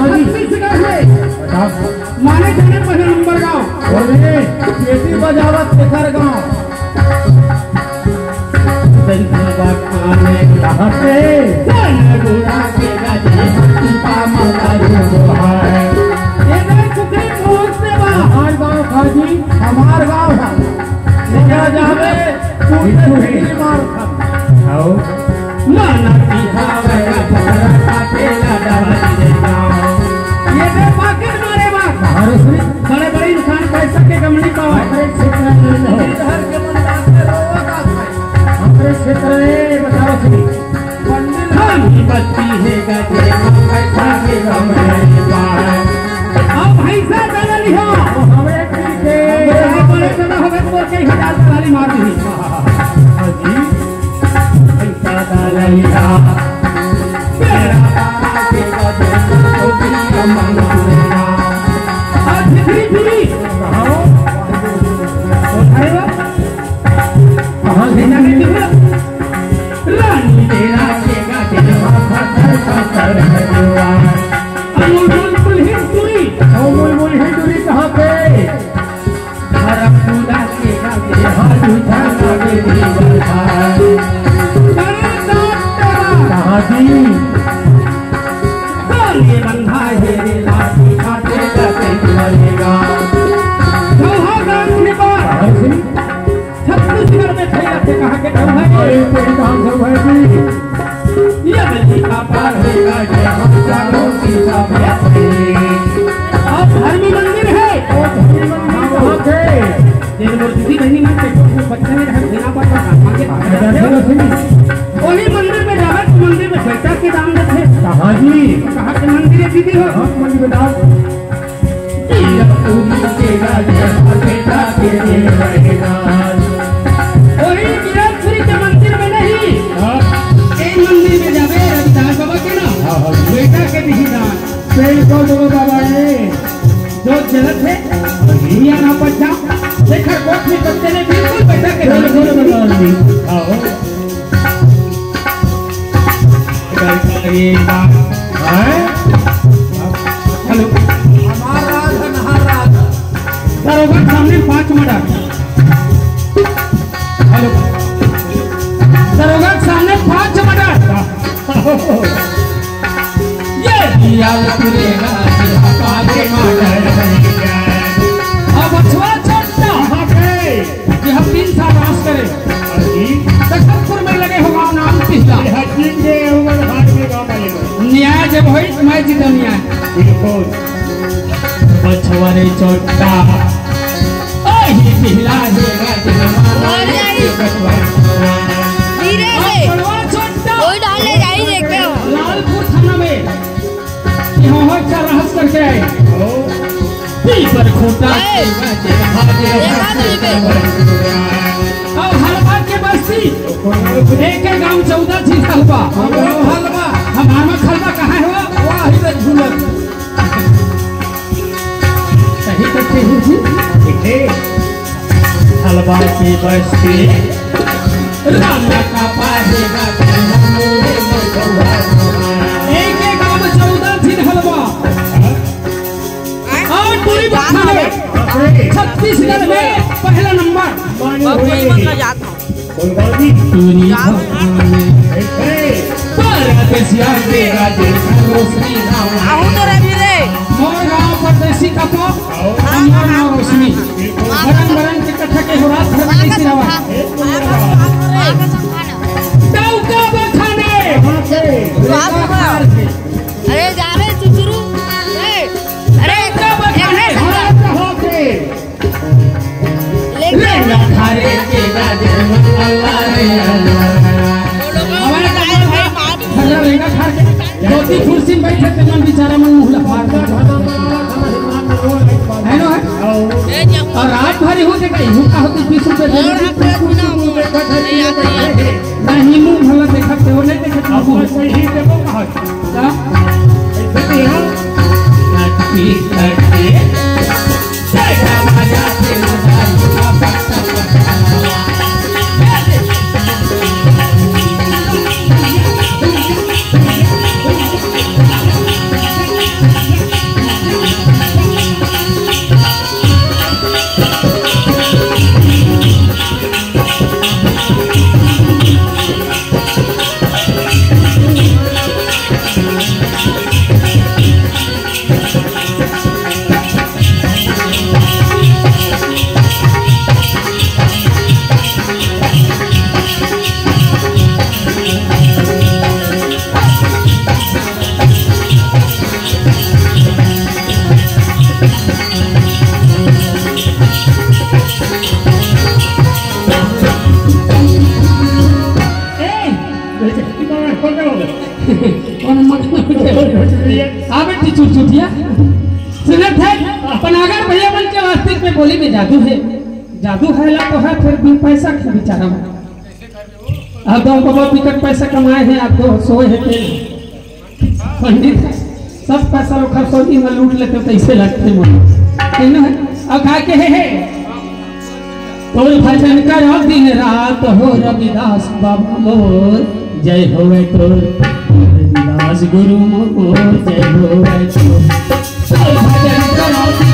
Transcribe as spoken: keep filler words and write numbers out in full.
छत्तीसगढ़ में माने जाने पहला नंबर गाँव। बोले, पेटी बजावत तेकर गाँव। कहाँ से? ये देख, कुकरी मोर से बा। हमार गाँव था जी, हमार गाँव है। तेरा जावे, तू बिल्कुल है। मार खा। आओ। माना की भावे, पकड़ा का पेला डाल दे गाँव। ये दे पाकिट मारे बा। अरे सुन। बड़े बड़े इंसान पैसा के गमली पावे। अरे क्षेत्र में नहीं। इधर के मन बात में रोवा का खाए। हमारे क्षेत्र में बताओ सुन। हम ही बस्ती है गजे, पैसा के गमली पावे। अब भैंसा चल रही हो। हमें ठीक है। बड़े बड़े चला होवे तो कहीं हजार वाली मार दी। हाँ जी। छत्तीसगढ़ में फैला थे कहाँ के ढंग है? अरे, कोई काम सब है जी। ये गली का पार है, ये हम चारों की सब है। अब धर्मी मंदिर है। वो धर्मी मंदिर कहाँ थे? जैसे बोलती थी, बहनी मन के कुछ बच्चे ने घर बिना पर आगे। वही मंदिर में जावे तो मंदिर में बेटा के दान देते। कहाँ जी? कहाँ के मंदिर है दीदी हो? हाँ, मंदिर में दान। वही गिरफ्तारी के मंदिर में नहीं, हाँ। एक मंदिर में जावे रविदास बाबा के ना, हाँ, हाँ। बेटा के दिही दान। पेड़ को दो बाबा ने, जो जलत है, दुनिया ना बचा, देखा कोट में बच्चे ने बिल्कुल बेटा के दान। हाँ, हाँ। हैं? हेलो। हमार राज है, नहार राज। दरोगा के सामने पांच मर्डर। हेलो। दरोगा के सामने पांच मर्डर। ये दिया पूरे राज का पांच मर्डर। अब बचवा छोटा। कहाँ पे? ये हम तीन साल राज करे। हाँ जी। दशरथपुर में लगे हो गाँव नाम पिछला। ये हकीम के उमर हाथ में गाँव में लगे। न्याय जब होई, मैं जीतो न्याय। बिल्कुल। बछवरे चोट्टा। ओही पिछला हे राज हमारा। मर जाई। बछवरे चोट्टा। धीरे से। बछवा चोट्टा। कोई डाल ले जाई देखे हो। लालपुर थाना में। कि हम हर चार रहस करके आए। पीपर खूंटा। ए, देखा तो इबे। अब हलवा के बस्ती, एक एक गांव चौदह झिन हलवा। हलवा। हमार में हलवा कहाँ है वो? वाह, इधर झूलत। सही करते हैं जी। देखे, हलवा के बस्ती। राम का पाहे राम। एक एक गांव चौदह झिन हलवा। और पूरी बखाने छत्तीसगढ़ में पहला नंबर। बाबू, ये मन का जात हूँ। दुनिया भर में परदेसिया के राजे रोशनी नाम। आहू तो रवि रे। मोर गांव परदेसी का तो, हाँ, मोर हाँ, नाम हाँ, रोशनी। हाँ। बरन बरन के कथा के हो रात भर में कैसी रवा। हाँ, हाँ, हाँ, हाँ। डौका बखाने। बाबू, अरे जा रे चुचरू। ए, अरे, डौका बखाने। एक मिनट। लेकिन हमारे के राजे मल्ला रे अल्लाह। हमारे कमल भाई, हमारे रेंगा खा के धोती कुर्सी में बैठे थे, मन बेचारा मन मुंह लफार। है ना? और रात भरी हो जाएगा, इहू का होती बीस रुपए दे दीजिए। बोली में जादू है, जादू है ला तो है, फिर भी पैसा के बेचारा में। अब गाँव बाबा बिकट पैसा कमाए हैं, आप तो सोए हैं तेल। पंडित, सब पैसा ओखर सोनी में लूट लेते, कैसे लगते मन? है ना? अब का कहे है? तोर भजन करो दिन रात हो रविदास बाबा मोर, जय होवे तोर रविदास गुरु मोर, जय होवे तोर। तोर भजन करो दिन